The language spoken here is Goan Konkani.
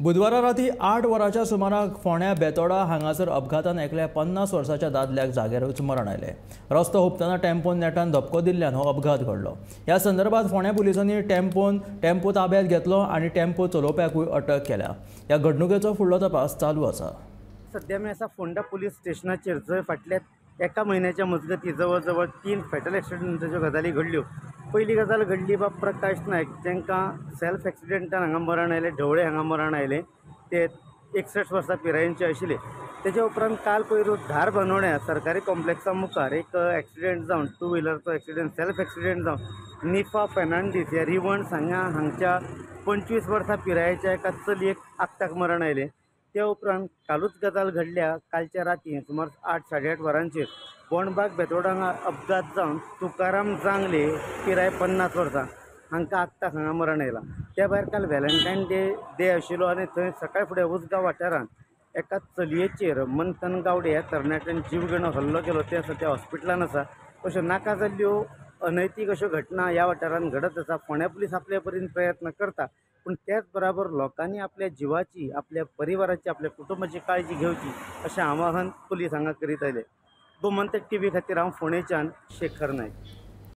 बुधवारा राती 8 वरांच्या सुमाराक फोंड्या बेतोडा हांगासर अपघातान एकल्या 50 वर्साच्या दादल्याक जाग्यारूच मरण आयलें. रस्तो हुपतना टेम्पोन नेटान धपको दिल्ल्यान हो अपघात घडलो. ह्या संदर्भात फोंड्या पुलिसांनी टेम्पो ताब्यात घेतलो आनी टेम्पो चलोवप्याकूय अटक केल्या. ह्या घडणुकेचो फुडलो तपास चालू आसा. सध्या आमी आसा फोंडा पुलीस स्टेशनाचेर, जंय फाटल्या एका म्हयन्याच्या मजगती जवळ जवळ 3 फेटल एक्सिडंटाच्यो गजाली घडल्यो. पयली गजाल घडली बाब प्रकाश नायक, जांकां सेल्फ एक्सिडंटान हांगा मरण आयलें, ढवळे हांगा मरण आयलें, ते 61 वर्सां पिरायेचे आशिल्ले. तेच्या उपरांत काल पयर धार बांदोड्या सरकारी कॉम्प्लेक्सा मुखार एक एक्सिडंट जावन, टू व्हिलरचो एक्सिडंट, सेल्फ एक्सिडंट जावन निफा फेर्नांडीस ह्या रिवण सांग्या हांगच्या 25 वर्सां पिरायेच्या एका चलयेक आक्ताक मरण आयलें. त्या उपरांत कालूच गजाल घडल्या, कालच्या राती सुमार 8 साडे 8 वरांचेर बोंडबाग बेतोडा हांगा अपघात जावन तुकाराम जांगले पिराय 50 वर्सां हांकां आक्ताक हांगा मरण आयलां. त्या भायर काल व्हॅलेंटायन डे आशिल्लो आनी थंय सकाळ फुडें उसगांव वाठारांत एका चलयेचेर मंथन गावडे ह्या तरणाट्यान जीवघेणो हल्लो केलो, तें सद्या हॉस्पिटलान आसा. अश्यो नाका जाल्ल्यो अनैतीक अश्यो घटना ह्या वाठारांत घडत आसा. फोंड्या पुलीस आपल्या परीन प्रयत्न करता, पूण त्याच बराबर लोकांनी आपल्या जिवाची, आपल्या परिवाराची, आपल्या कुटुंबाची काळजी घेवची अशें आवाहन पुलीस हांगा करीत आयले. गोमंतक टीव्ही खातीर हांव फोंडेच्यान शेखर नायक.